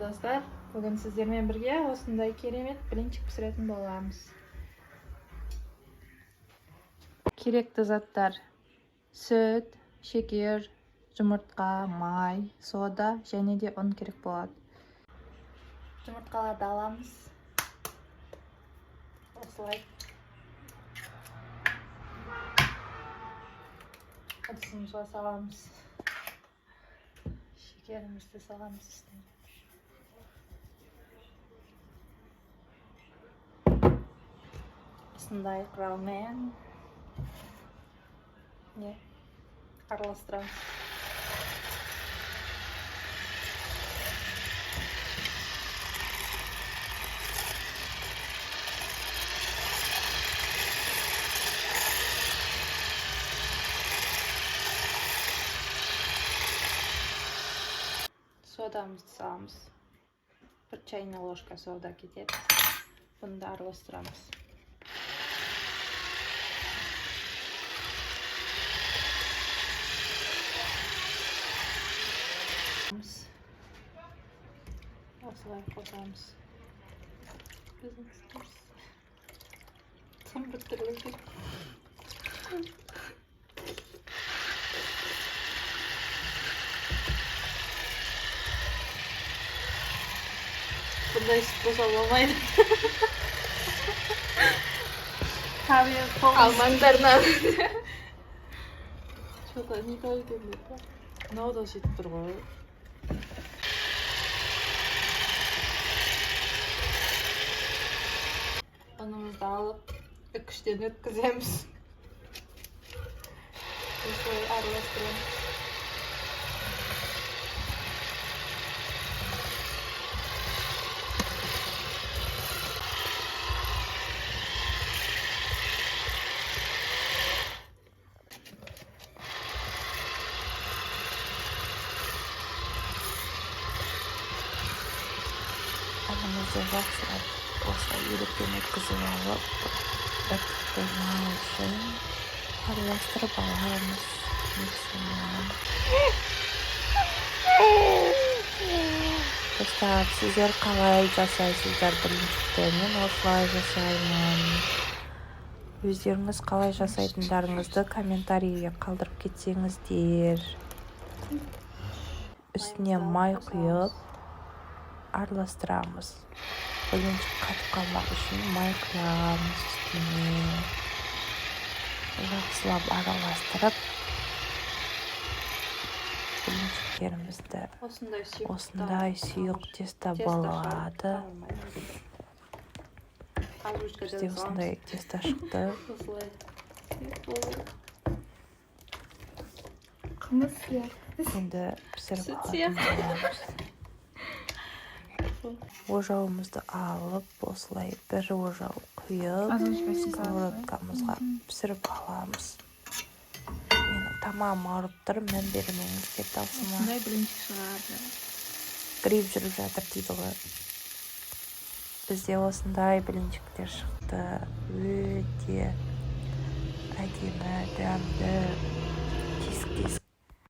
Достар, бүгін сіздермен бірге осындай керемет блинчик пісіретін боламыз. Керекті заттар: сүт, шекер, жұмыртқа, май, сода және де ұн керек болады. Жұмыртқаларды аламыз. Осылай ыдысымызға саламыз. Шекерімізді саламыз үстіне. Осындай құралмен не араластырамыз. Содамызды саламыз. 1 чайная ложка сода кетеді. Бұны да араластырамыз. Осылай қосамыз. Біздің сүтіміз. Тым біртүрлі екен. Бұндай сүт болса болмайды. Табиғи. Алмаңдар. Что-то не то екен деп па. Мынау да сөйтіп тұр ғой. Ұнымызды алып, үкіштен өткіземіз. Осылай араластырамыз. Ұнымызды жақсылап осылай електен өткізіп алып, ірітіп қоймау үшін араластырып аламыз миксермен. Достар, сіздер қалай жасайсыздар блинчикті? Мен осылай жасаймын. Өздеріңіз қалай жасайтындарыңызды комментарийге қалдырып кетсеңіздер. Үстіне май құйып араластырамыз. Блинчик қатып қалмау үшін май құямыз үстіне. Жақсылап араластырып, блинчиктерімізді Осындай сұйық. Осындай сұйық тесто болады. Бізде осындай тесто шықты. Осылай. Сұйық болады. Қымыз сияқты. Енді пісіріп Сүт алатын сияқты. боламыз. Ожауымызды алып, осылай бір ожау құйып, сковородкамызға пісіріп аламыз. Менің тамағым ауырып тұр, мән бермеңіздер даусыма. Осындай блинчик шығады. Грипп жүріп жатыр дейді ғой. Бізде осындай блинчиктер шықты. Өте әдемі, дәмді.